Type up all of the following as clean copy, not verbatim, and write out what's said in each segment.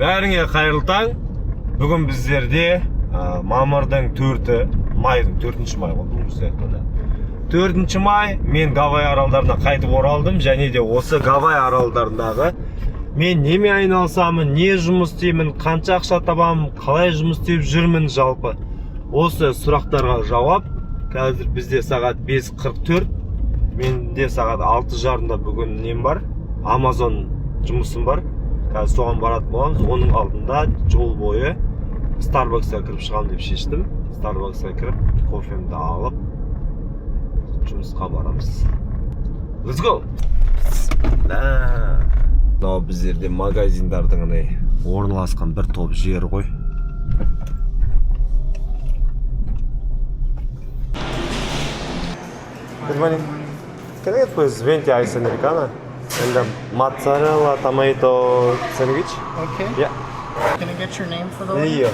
Бәріңе қайырлы таң. Бүгін біздерде мамырдың 4-і, майдың 4 май ғой бүгін сияқты. 4 май, мен Гавай аралдарына қайтып оралдым және де осы Гавай аралдарындағы мен немен айналысамын, не жұмыс істеймін, қанша ақша табамын, қалай жұмыс істеп жүрмін, жалпы осы сұрақтарға жауап. Қазір бізде сағат 5:44, менде сағат 6:30-да бүгін нем бар, Амазон жұмысым бар. Қазір соған баратын боламыз. Оның алдында жол бойы Старбаксқа кіріп шығамын деп шештім. Старбаксқа кіріп, кофемді алып, жұмысқа барамыз. Let's go! Мынау біздерде магазиндардың андай орналасқан бір топ жері ғой. Good morning. Can I get, please, venti ice americano and the mozzarella tomato sandwich? Okay. Yeah. Can I get your name for the order? Leo.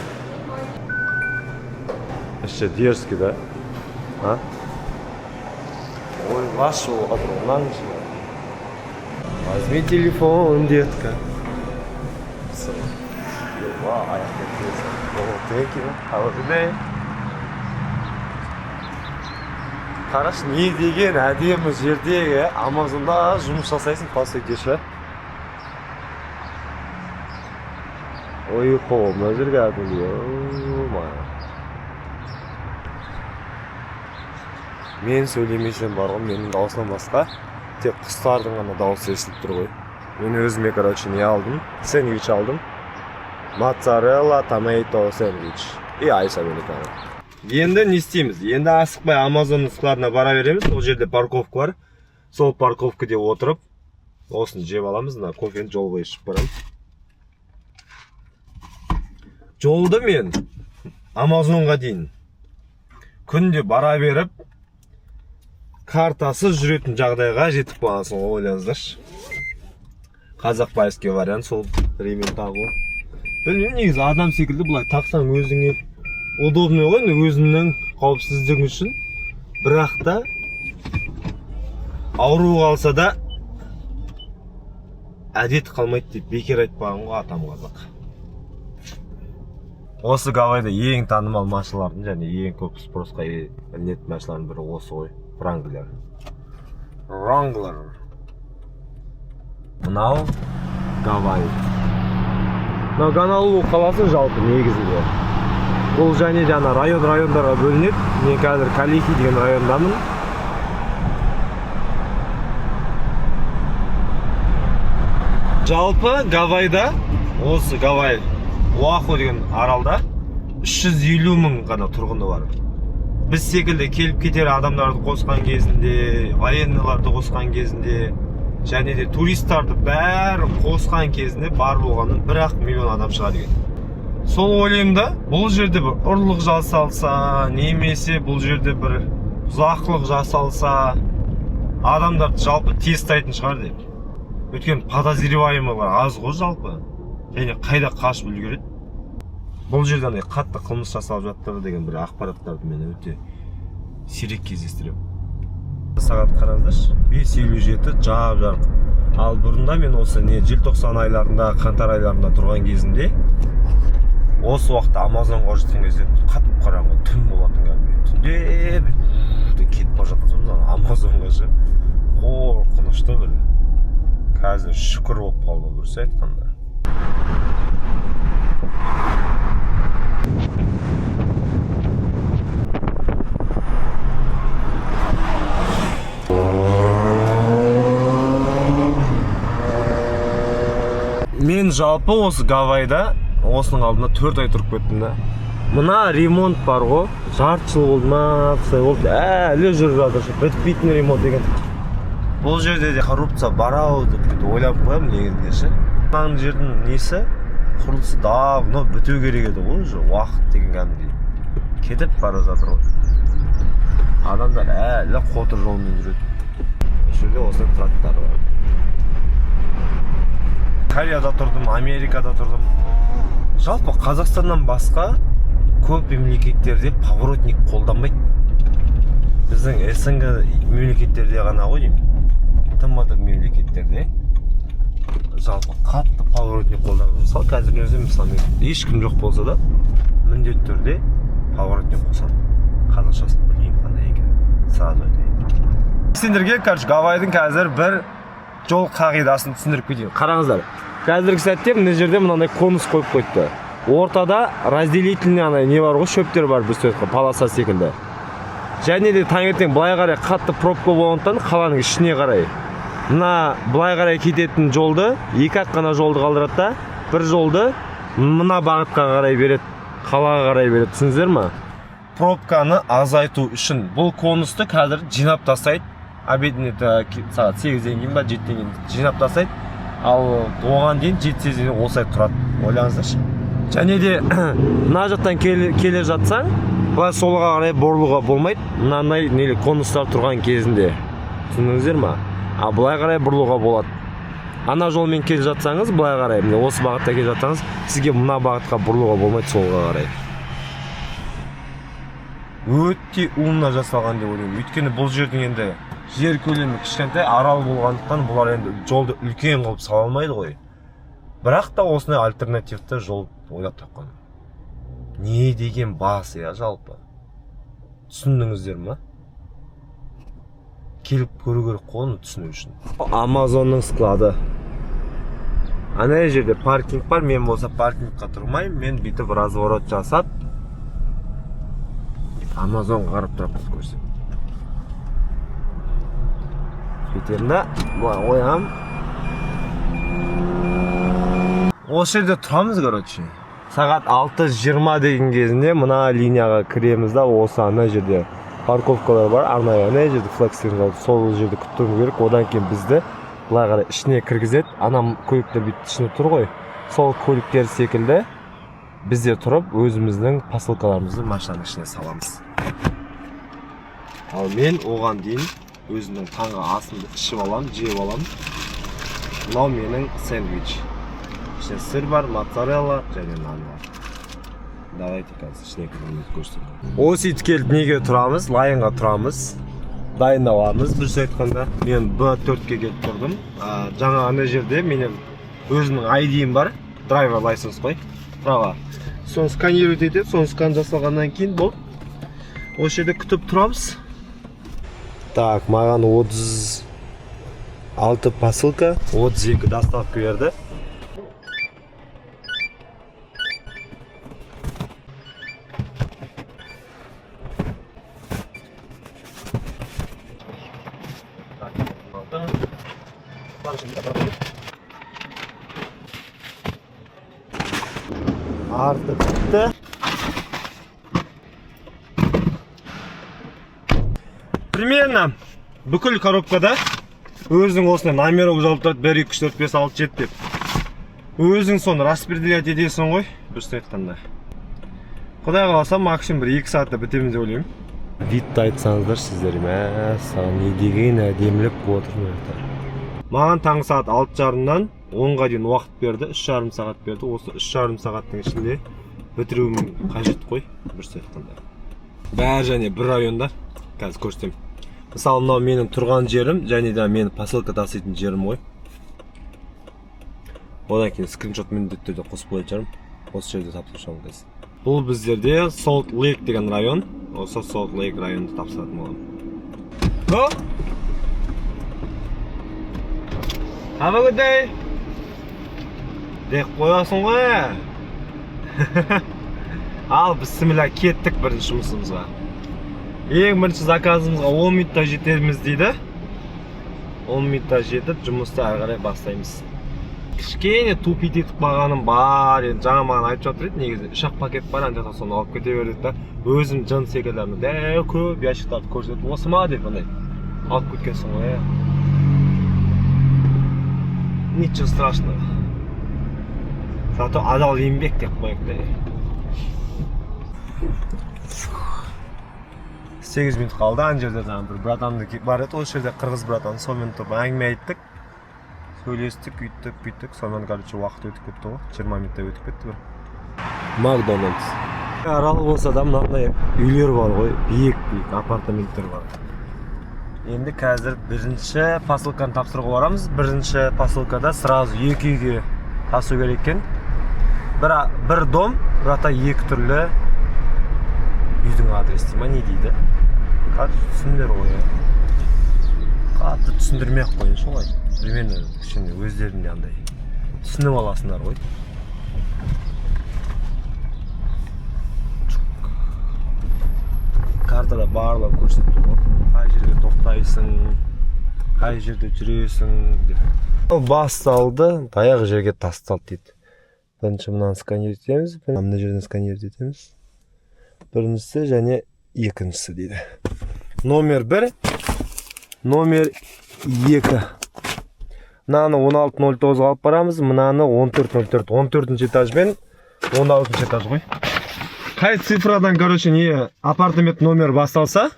Вообще дерзкий, да? А? Ой, вашу огромную. Возьми телефон, детка. So, wow, I have this. Oh, thank you. Have a good day. Қарашы, не деген әдемі жерде Амазонда жұмыс жасайсың, по сути, ше. Ой, қол, мына жер кәдімгідей, ё-моё. Мен сөйлемесем бар ғой, менің дауысымнан басқа тек құстардың ғана дауысы естіліп тұр ғой. Мен өзіме, короче, не алдым? Сэндвич алдым. Моцарелла, tomato сэндвич и айс американо. Енді не істейміз? Енді асықпай Амазонның складына бара береміз. Ол жерде парковка бар. Сол парковкаде отырып, осыны жеп аламыз. Мына кофені жол бойы ішіп барамын. Жолды мен Амазонға дейін күнде бара беріп, картасыз жүретін жағдайға жетіп қалғансың ғой, ойлаңыздаршы. Қазақ пайызге вариант сол ремень тағу. Білмеймін, негізі адам секілді былай тақсаң, өзіңе удобный ғой енді, өзіңнің қауіпсіздігің үшін. Бірақ та ауру қалса да әдет қалмайды деп бекер айтпаған ғой атам қазақ. Осы Гавайда ең танымал машиналардың және ең көп спросқа ілінетін машиналардың бірі осы ғой, Wrangler. Wrangler. Мынау Гавай. Мынау Гонолулу қаласы жалпы негізінде. Бұл және де ана район райондарға бөлінеді. Мен қазір Калихи деген райондамын. Жалпы Гавайда, осы Гавай, Оаху деген аралда 350 мың ғана тұрғыны бар. Біз секілді келіп кетер адамдарды қосқан кезінде, военныйларды қосқан кезінде және де туристарды бәрін қосқан кезінде бар болғаны 1-ақ миллион адам шығады екен. Сол ойлаймын да, бұл жерде бір ұрлық жасалса немесе бұл жерде бір бұзақылық жасалса, адамдарды жалпы тез ұстайтын шығар деп. Өйткені подозреваемыйлар аз ғой жалпы, және қайда қашып үлгереді. Бұл жерде андай қатты қылмыс жасалып жатыр деген бір ақпараттарды мен өте сирек кездестіремін. Сағат қараңыздаршы, 5:57, жап жарық. Ал бұрында мен осы не желтоқсан айларында, қаңтар айларында тұрған кезімде, осы уақытта Амазонға жеткен кезде қап қараңғы түн болатын кәдімгідей. Түнде бір кетіп бара жатырмыз ана Амазонға ше, қорқынышты бір. Қазір шүкір болып қалды, дұрыс айтқанда. Мен жалпы осы Гавайда осының алдында 4 ай тұрып кеттім да. Мына ремонт бар ғой, жарты жыл болды ма, қыстай болды, әлі жүріп жатыр ше, бітпейтін ремонт деген. Бұл жерде де коррупция бар ау деп бүйтіп ойлап қоямын негізінде ше. Мына жердің несі, құрылысы давно біту керек еді ғой, уже уақыт деген кәдімгідей кетіп бара жатыр ғой. Адамдар әлі қотыр жолмен жүреді. Осы жерде осындай трактор бар. Кореяда тұрдым, Америкада тұрдым. Жалпы Қазақстаннан басқа көп мемлекеттерде поворотник қолданбайды. Біздің СНГ мемлекеттерде ғана ғой деймін, ТМД мемлекеттерде. Жалпы қатты поворотник қолданамын. Мысалы, қазірдің өзінде, мысалы, мен ешкім жоқ болса да, міндетті түрде поворотник қосамын. Қазақшасын білмеймін қандай екенін, сразу айтайын сендерге. Короче, Гавайдың қазір бір жол қағидасын түсіндіріп кетейін. Қараңыздар, қазіргі сәтте мына жерде мынандай конус қойып қойыпты. Ортада разделительный ана не бар ғой, шөптер бар, бір сөз, полоса секілді. Және де таңертең былай қарай қатты пробка болғандықтан, қаланың ішіне қарай, мына былай қарай кететін жолды, екі ақ қана жолды қалдырады да, бір жолды мына бағытқа қарай береді, қалаға қарай береді, түсіндіңіздер ма? Пробканы азайту үшін бұл конусты қазір жинап тастайды. Обеденный сағат 8-ден кейін ба, 7-ден кейін жинап тастайды. Ал оған дейін, 7-8-ден дейін осылай тұрады, ойлаңыздаршы. Және де мына жақтан келе жатсаң, былай солға қарай бұрылуға болмайды мынандай нелі конустар тұрған кезінде, түсіндіңіздер ма? А былай қарай бұрылуға болады. Ана жолмен келе жатсаңыз, былай қарай, міне, осы бағытта келе жатсаңыз, сізге мына бағытқа бұрылуға болмайды солға қарай. Өте умно жасалған деп ойлаймын, өйткені бұл жердің енді жер көлемі кішкентай, арал болғандықтан, бұлар енді жолды үлкен қылып сала алмайды ғой. Бірақ та осындай альтернативті жол ойлап тапқан, не деген бас, иә? Жалпы түсіндіңіздер ма? Келіп көру керек қой оны түсіну үшін. Амазонның склады ана жерде, паркинг бар. Мен болса паркингқа тұрмаймын, мен бүйтіп разворот жасап, Амазонға қарап тұрамын. Көрсем, бүйтемін да, былай қоямын. Осы жерде тұрамыз. Короче, сағат 6:20 деген кезінде мына линияға кіреміз да, осы ана жерде парковкалар бар арнайы, ана жерде флекстерін, сол жерде күтіп тұруымыз керек. Одан кейін бізді былай қарай ішіне кіргізеді. Ана көліктер бүйтіп ішінде тұр ғой, сол көліктер секілді біз де тұрып, өзіміздің посылкаларымызды машинаның ішіне саламыз. Ал мен оған дейін өзімнің таңғы асымды ішіп аламын, жеп аламын. Мынау менің сэндвич, ішінде сыр бар, моцарелла және нан бар. Давайте қазір ішіне кіреміз, көрсетемін. Осы сөйтіп келіп, неге тұрамыз, лайнға тұрамыз, дайындаламыз. Дұрыс айтқанда, мен Б 4-ке келіп тұрдым. Жаңа ана жерде менің өзімнің ID-ім бар, driver license қой, права. Соны сканировать етеді. Соны скан жасалғаннан кейін болды, осы жерде күтіп тұрамыз. Так, маған 36 посылка, 32 доставка берді. Арты бітті. Примерно бүкіл коробкада өзің осындай номерок жазылып тұрады: 1, 2, 3, 4, 5, 6, 7 деп. Өзің соны распределять етесің ғой. Дұрыс айтқанда, құдай қаласа, максимум 1-2 сағатта бітеміз деп ойлаймын. Видті айтсаңыздар сіздер, мәссаған, не деген әдемілік болып отыр мына жақта. Маған таңғы сағат 6:30-дан 10-ға дейін уақыт берді, 3,5 сағат берді. Осы 3,5 сағаттың ішінде бітіруім қажет қой, дұрыс айтқанда. Бәрі және бір районда. Қазір көрсетемін. Мысалы, мынау менің тұрған жерім және де менің посылка таситын жерім ғой. Одан кейін скриншот міндетті түрде қосып қоятын шығармын. Осы жерде тапсырып шығамын қазір. Бұл біздерде Солт Лейк деген район. Осы Солт Лейк районында тапсыратын боламын. Go! Have a good day! Деп қоясың ғой. Ал, бісміллә, кеттік бірінші жұмысымызға. Ең бірінші заказымызға 10 минутта жетеміз дейді. 10 минутта жетіп, жұмысты әрі қарай бастаймыз. Кішкене тупить етіп қалғаным бар енді. Жаңа маған айтып жатыр еді, негізі үш ақ пакет бар ана жақта, соны алып кете бер деді да, өзім жын секілді ана дәу көп ящиктарды көрсетіп, осы ма деп, андай алып кеткенсің ғой, иә. Ничего страшного, зато адал еңбек деп қояйық та. 8 минут қалды. Ана жерде жаңағы бір братанды бар еді осы жерде, қырғыз братан, сонымен тұрып әңгіме айттық, сөйлестік, үйттік бүйттік. Сонымен, короче, уақыт өтіп кетті ғой, 20 минуттай өтіп кетті. Бір Макдональдс. Арал болса да, мынандай үйлер бар ғой, биік биік апартаменттер бар. Енді қазір бірінші посылканы тапсыруға барамыз. Бірінші посылкада сразу екі үйге тасу керек екен. Бір дом, бірақ та екі түрлі үйдің адресі дей ма, не дейді. Қатты түсіндір ғой, иә. Қатты түсіндірмей ақ қояйыншы олай. Примерно кішкене өздерінде андай түсініп аласыңдар ғой. Картада барлығы көрсетіп тұр ғой, қай жерге тоқтайсың, қай жерде жүресің деп. Басталды, баяғы жерге тасталды дейді. Бірінші мынаны сканировать етеміз, мына жерден сканировать етеміз. Біріншісі және екіншісі дейді. Номер бір, номер екі. Мынаны 16.09-ға алып барамыз, мынаны 14.04. 14 этаж бен 16 этаж ғой. Қай цифрадан, короче, не апартамент номер басталса,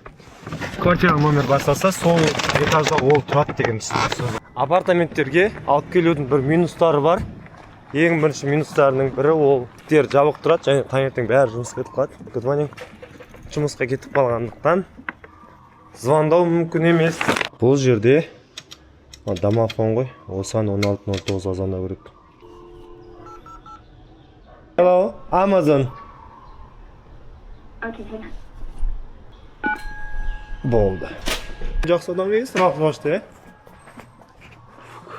квартира номер басталса, сол этажда ол тұрады деген сөз. Апартаменттерге алып келудің бір минустары бар. Ең бірінші минустарының бірі: ол есіктер жабық тұрады және таңертең бәрі жұмысқа кетіп қалады. Good morning. Жұмысқа кетіп қалғандықтан звондау мүмкін емес. Бұл жерде домофон ғой, осыған 16.09-ға звондау керек. Hello, Amazon. Okay, hang on. Болды. Жақсы адам екенсің, рахмет, ашты, иә?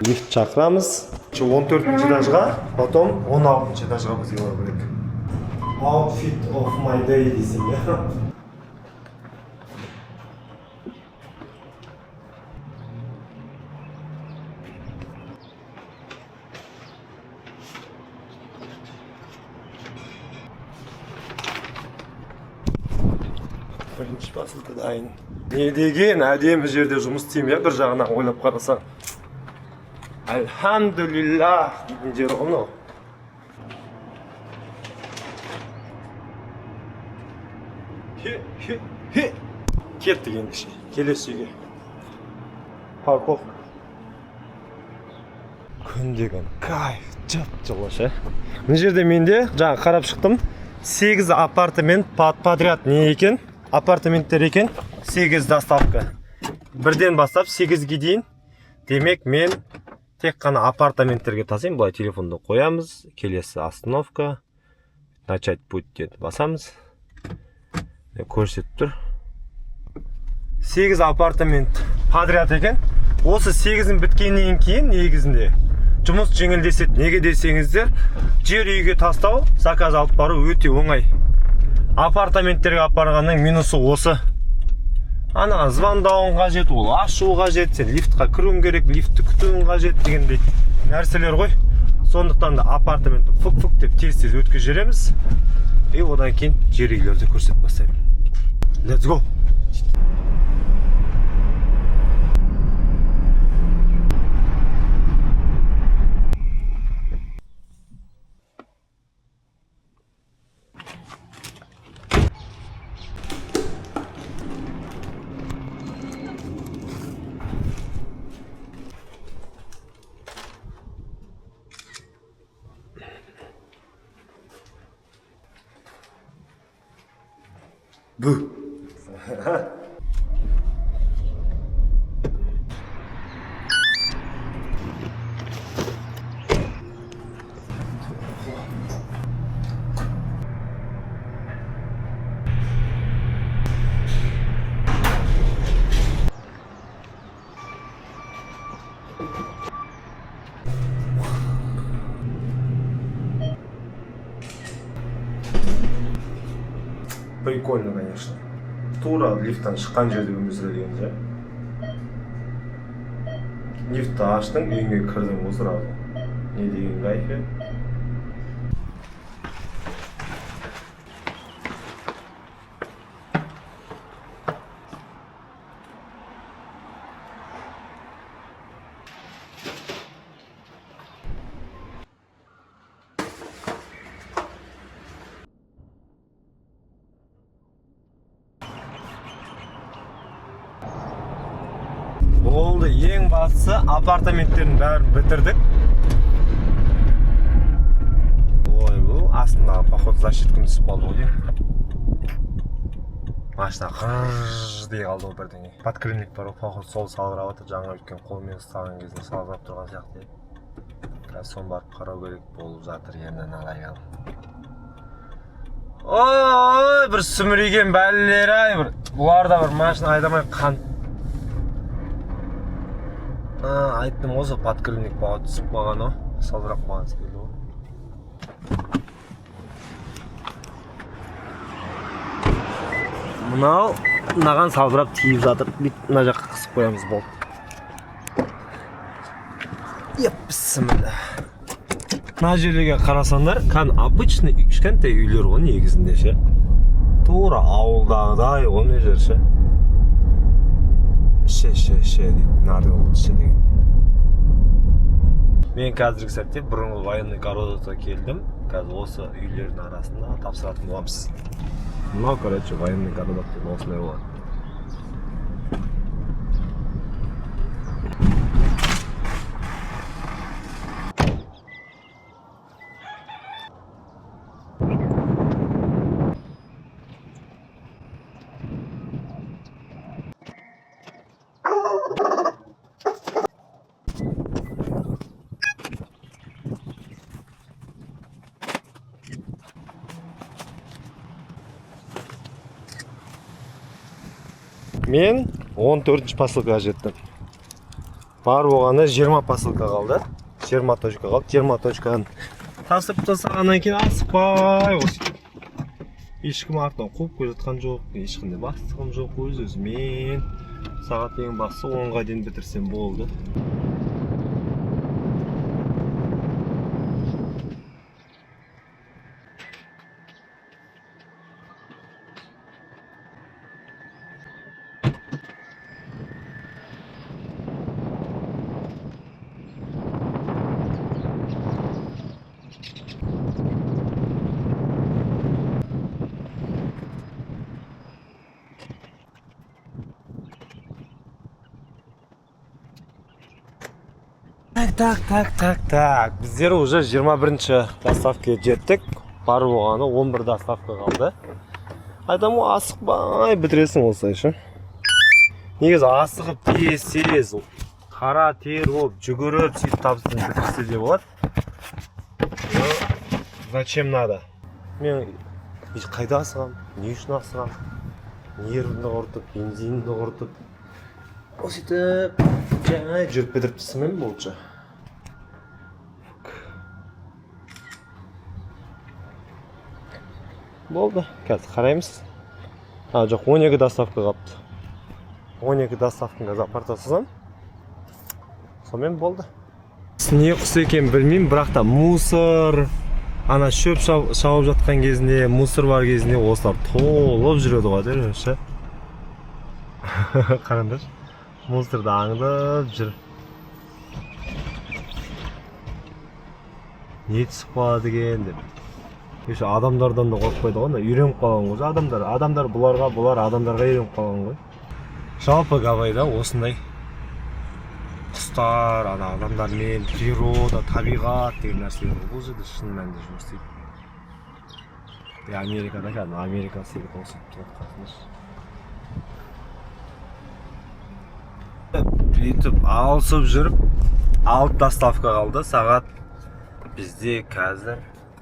Лифт шақырамыз. 14 этажға, потом 16 этажға бізге бару керек. Outfit of my day десең, иә. Бірінші посылка дайын. Не деген әдемі жерде жұмыс істеймін, иә, бір жағынан ойлап қарасаң. Альхамдулиллах дейтін жер ғой мынау. Хе, хе, хе. Кеттік ендеше келесі үйге. Парковка. Күн деген кайф, жып жылы ше. Мына жерде менде жаңа қарап шықтым, сегіз апартамент подряд не екен, апартаменттер екен. Сегіз доставка, бірден бастап сегізге дейін. Демек, мен тек қана апартаменттерге тасимын. Былай телефонды қоямыз, келесі остановка, начать путь деді, басамыз. Көрсетіп тұр, сегіз апартамент подряд екен. Осы сегізін біткеннен кейін негізінде жұмыс жеңілдеседі. Неге десеңіздер, жер үйге тастау, заказ алып бару өте оңай. Апартаменттерге алып барғанның минусы осы: ана звондауың қажет, ол ашу қажет, сен лифтқа кіруің керек, лифтті күтуің қажет дегендей нәрселер ғой. Сондықтан да апартаментті фук фук деп тез тез өткізіп жібереміз и одан кейін жер үйлерді көрсетіп бастаймын. Let's go. Бу. Прикольно, конечно. Тура лифттан шыққан жерде өмір сүреді екенбіз, иә. Лифтті аштың, үйіңе кірдің ғой сразу. Не деген кайф, иә. Болды, ең бастысы, апартаменттердің бәрін бітірдік. Ой, бұл астындағы, походу, защиткам түсіп қалды ғой деймін. Машина ғырж дей қалды ғой бірдеңе. Подкрыльник бар ғой, походу, сол салбырап жатыр жаңа, өйткені қолмен ұстаған кезінде салбырап тұрған сияқты еді. Қазір соны барып қарау керек болып жатыр енді. Налайын, ой, бір сүмірейген бәлелер ай бір. Бұлар да бір машина айдамай қан. А, айттым ғой, сол подкрыльник баға түсіп қалған ғой, салбырап қалған секілді ғой. Мынау мынаған салбырап тиіп жатыр. Бүйтіп мына жаққа қысып қоямыз, болды. Еп, бісміллә. Мына жерлерге қарасаңдар, кәдімгі обычный кішкентай үйлер ғой негізінде ше, тура ауылдағыдай ғой мына жер ше. Ше, ше, ше дейді, надо болды ше деген. Мен қазіргі сәтте бұрынғы военный городокқа келдім. Қазір осы үйлердің арасында тапсыратын боламыз. Мынау, короче, военный городок деген осындай болады. Мен 14 посылкаға жеттім. Бар болғаны 20 посылка қалды, 20 точка қалды. 20 точканы тапсырып тастағаннан кейін асықпай, осы ешкім артынан қуып келе жатқан жоқ, ешқандай бастығым жоқ, өз өзімен. Сағат ең бастысы 10-ға дейін бітірсем болды. Так, так, так, так, так, біздер уже 21 доставкаға жеттік. Бар болғаны 11 доставка қалды. Айтамын ғой, асықпай бітіресің осылайша. Негізі асығып, тез тез, қара тер болып жүгіріп, сөйтіп тапсырып бітірсе де болады. Но зачем надо? Мен қайда асығамын, не үшін асығамын? Нервімді құртып, бензинімді құртып, сөйтіп жай жүріп бітіріп тастамаймын лучше. Болды, қазір қараймыз. А, жоқ, 12 доставка қалыпты. 12 доставканы қазір апарып тастасам, сонымен болды. Не құс екенін білмеймін, бірақ та мусор, ана шөп шауып жатқан кезінде, мусор бар кезінде осылар толып жүреді ғой дәл ше. Қараңдаршы, мусорды аңдып жүр. Не түсіп қалады екен деп. Еще адамдардан да қорықпайды ғой, ана үйреніп қалған ғой адамдар. Адамдар бұларға, бұлар адамдарға үйреніп қалған ғой. Жалпы Гавайда осындай құстар, ана адамдармен, природа, табиғат деген нәрселер ғой. Бұл жерде шын мәнінде жұмыс істейді. И Америкада кәдімгі Америка секілді осы тұрады, қарасаңдаршы. Бүйтіп алысып жүріп, 6 доставка қалды. Сағат бізде қазір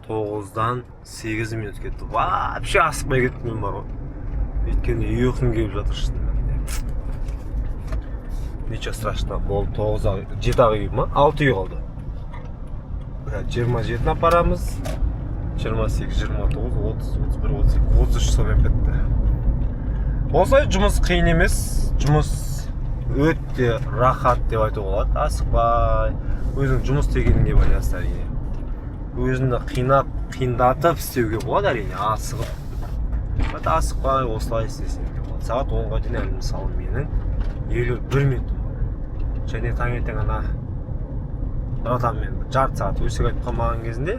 9-дан 8 минут кетті. Вообще асықпай кеттім мен бар ғой, өйткені ұйқым келіп жатыр шын мәнінде. Ничего страшного, болды. Тоғыз ақ, жеті ақ үй ма, алты үй қалды. 27-ін апарамыз, 28, 29, 30, 31, 32, 33, сонымен бітті. Осылай жұмыс қиын емес, жұмыс өте рахат деп айтуға болады. Асықпай, өзің жұмыс істегеніңе байланысты, әрине. Өзіңді қинап, қиындатып істеуге болады, әрине, асығып. Бірақ асықпай осылай істесең де болады. Сағат 10-ға дейін әлі, мысалы, менің 51 минутым бар. Және таңертең ана братанмен жарты сағат өсек айтып қалмаған кезінде,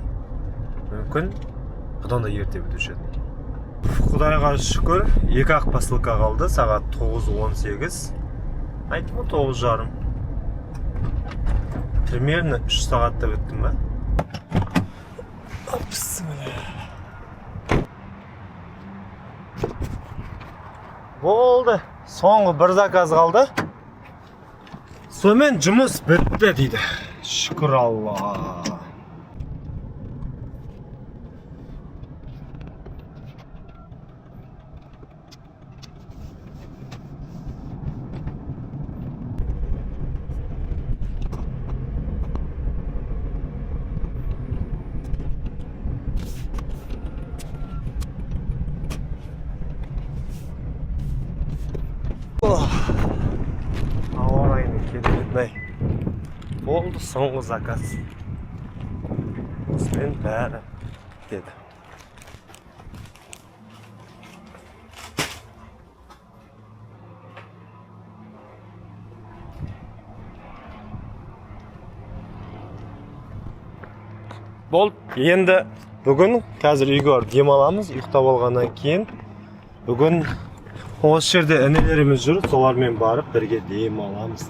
мүмкін, бұдан да ерте бітуші едім. Құдайға шүкір, екі ақ посылка қалды. Сағат 9:18, айттым ғой, 9:30, примерно 3 сағатта біттім ба. Бісміллә. Болды, соңғы бір заказ қалды, сонымен жұмыс бітті дейді. Шүкір Алла. Ауа райының кереметін ай. Болды, соңғы заказ, осымен бәрі бітеді. Болды, енді бүгін қазір үйге барып демаламыз. Ұйықтап алғаннан кейін бүгін осы жерде інілеріміз жүр, солармен барып бірге демаламыз.